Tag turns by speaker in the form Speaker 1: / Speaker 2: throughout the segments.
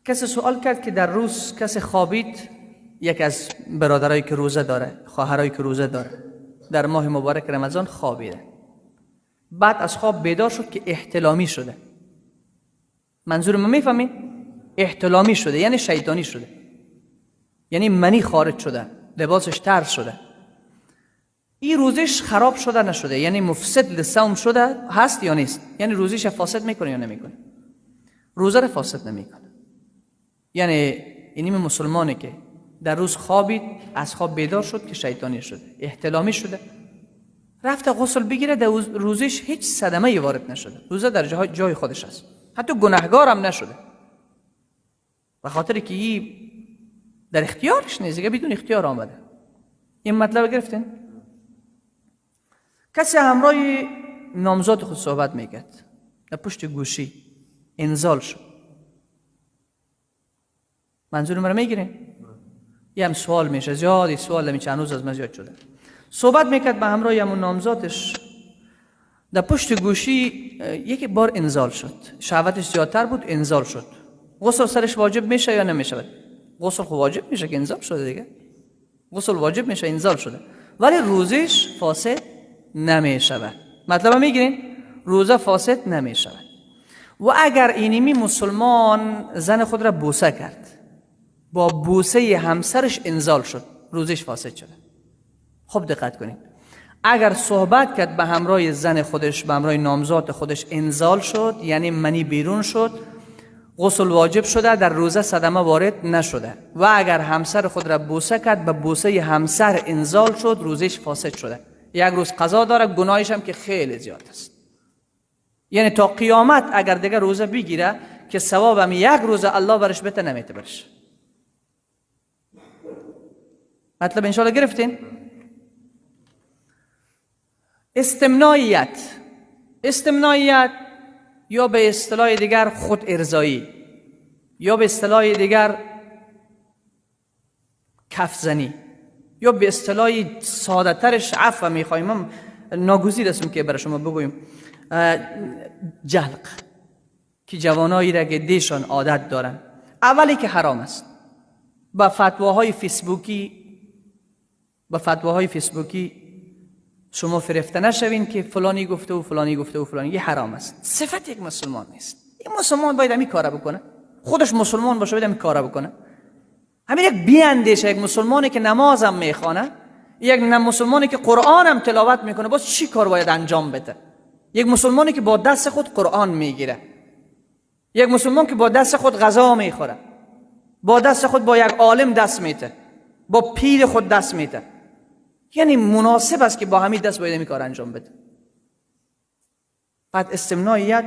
Speaker 1: کسی سوال کرد که در روز کسی خوابید، یک از برادرایی که روزه داره، خواهرایی که روزه داره، در ماه مبارک رمضان خوابیده، بعد از خواب بیدار شد که احتلامی شده. منظور ما میفهمین؟ احتلامی شده یعنی شیطانی شده، یعنی منی خارج شده، لباسش تر شده، این روزش خراب شده نشده، یعنی مفسد لصوم شده هست یا نیست؟ یعنی روزش فاسد میکنه یا نمیکنه؟ روزه رو فاسد نمیکنه. یعنی اینیم مسلمانه که در روز خوابید، از خواب بیدار شد که شیطانی شده، احتلامی شده، رفت غسل بگیره، در روزش هیچ صدمه ای وارد نشده، روزه در جای خودش است، حتی گناهگار هم نشده، به خاطر که این در اختیارش نیست، دیگه بدون اختیار آمده. این مطلب گرفتین؟ کسی همراه نامزاد خود صحبت میکرد، در پشت گوشی انزال شد. منظور مرا میگیرین؟ یه هم سوال میشه، زیادی سوال نمیشه، هنوز از من زیاد شده. صحبت میکرد به همراه همون نامزادش، در پشت گوشی یک بار انزال شد، شهوتش زیادتر بود، انزال شد. غسل سرش واجب میشه یا نمیشه؟ غسل خب واجب میشه که انزال شده دیگه، غسل واجب میشه، انزال شده، ولی روزش فاسد نمیشود. مطلب میگیرین؟ روزه فاسد نمیشود. و اگر اینمی مسلمان زن خود را بوسه کرد، با بوسه همسرش انزال شد، روزش فاسد شده. خب دقت کنید، اگر صحبت کرد به همراه زن خودش، به همراه نامزاد خودش انزال شد، یعنی منی بیرون شد، غسل واجب شده، در روزه صدمه وارد نشده. و اگر همسر خود را بوسه کرد، به بوسه همسر انزال شد، روزش فاسد شده. یک روز قضا داره، گناهش هم که خیلی زیاد است. یعنی تا قیامت اگر دیگه روزه بگیره که ثوابم یک روزه الله برش بده، نمیته برش. مطلب انشاءالله گرفتین؟ استمناییت، استمناییت یا به اصطلاح دیگر خود ارضایی، یا به اصطلاح دیگر کفزنی، یا به اصطلاح ساده ترش عفو میخوایم، ناگزیر هستم که برای شما بگویم، جلق، که جوانایی را که دیشان عادت دارن. اولی که حرام است، با فتواهای فیسبوکی، با فتواهای فیسبوکی شما فرفته نشوین که فلانی گفته و فلانی گفته و فلانی، یه حرام است. صفت یک مسلمان نیست. این مسلمان باید همین کاره بکنه، خودش مسلمان باشه باید همین کاره بکنه. همین یک بیاندیشه، یک مسلمانی که نمازم میخوانه، یک مسلمانی که قرآنم تلاوت میکنه، باز چی کار باید انجام بده؟ یک مسلمانی که با دست خود قرآن میگیره، یک مسلمان که با دست خود غذا میخوره، با دست خود با یک عالم دست میده، با پیر خود دست میده، یعنی مناسب است که با همین دست باید این کار انجام بده. بعد استمناییت،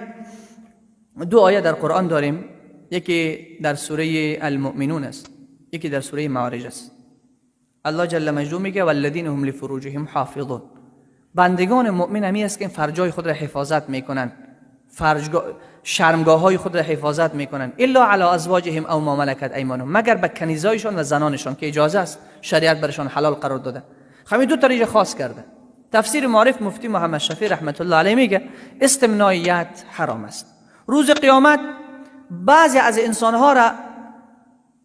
Speaker 1: دو آیه در قرآن داریم، یکی در سوره المؤمنون است، یکی در سوره معارج است. الله جل مجدوه میگه والذین هم لفروجهم حافظون، بندگان مؤمن همی است که فرجای خود را حفاظت میکنن، شرمگاه های خود را حفاظت میکنن، الا علی ازواجهم او ما ملکت ایمانهم، مگر به کنیزایشان و زنانشان که اجازه است، شریعت برشان حلال قرار داده. همین دو طریقه خاص کرده. تفسیر معارف مفتی محمد شفیع رحمت الله علیه میگه استمناییت حرام است. روز قیامت بعضی از انسانها را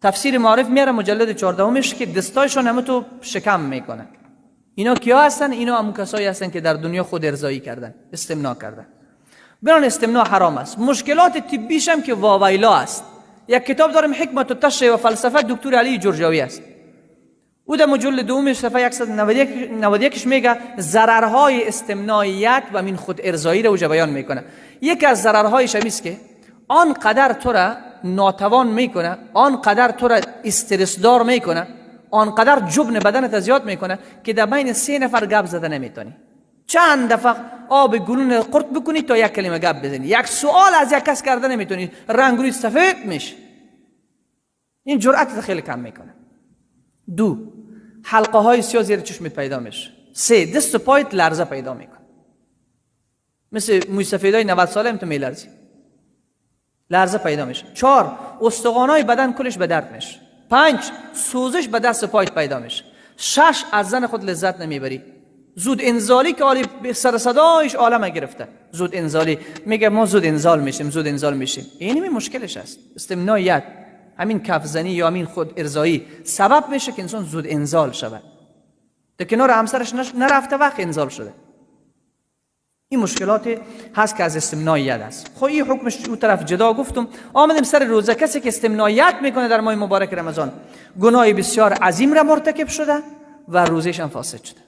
Speaker 1: تفسیر معارف میاره مجلد 14 که دستایشان همه تو شکم میکنه. اینا کیا هستن؟ اینا همون کسایی هستن که در دنیا خود ارضایی کردن، استمنا کردن. بران استمنا حرام است. مشکلات طبیش هم که واویلا است. یک کتاب داریم حکمت و تشریع و فلسفه، دکتر علی جرجاوی است. او در مجلد دومش صفحه 191 میگه ضررهای استمناییت و من خود ارضایی رو بیان میکنه. یکی از ضررهایش هم است که آنقدر تو را ناتوان میکنه، آنقدر تو را استرس دار میکنه، آنقدر جبن بدنت زیاد میکنه که در بین 3 نفر گپ زده نمیتونی. چند دفعه آب گلون قرط بکنی تا یک کلمه گپ بزنی، یک سوال از یک کس کرده نمیتونی، رنگ روی سفید میشه. این جرأت خیلی کم میکنه. 2، حلقه های سیاه زیر چشمت پیدا میشه. 3، دست و پایت لرزه پیدا میکنه، مثل موی سفیدای 90 ساله هم تو میلرزی، لرزه پیدا میشه. 4، استخوانای بدن کلش به درد میشه. 5، سوزش به دست و پایت پیدا میشه. 6، از زن خود لذت نمیبری. زود انزالی که عالی سر صدایش عالم گرفته، زود انزالی میگه ما زود انزال میشیم، زود انزال میشیم. این مشکلش است. استمناییت. همین کف زنی یا همین خود ارضایی سبب میشه که انسان زود انزال شود. در کنار همسرش نرفته وقت انزال شده. این مشکلات هست که از استمنای ید است. خب این حکمش او طرف جدا گفتم. آمدیم سر روزه. کسی که استمنای ید میکنه در ماه مبارک رمضان گناه بسیار عظیم را مرتکب شده و روزهش هم فاسد شده.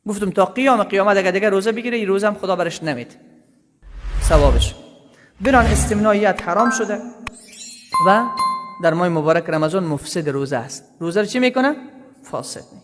Speaker 1: گفتم تا قیام قیامت اگه دیگه روزه بگیره این روزه هم خدا برش نمیده ثوابش. بنان استمنای ید حرام شده و در ماه مبارک رمضان مفسد روزه است. روزه رو چی میکنه؟ فاسد میکنه.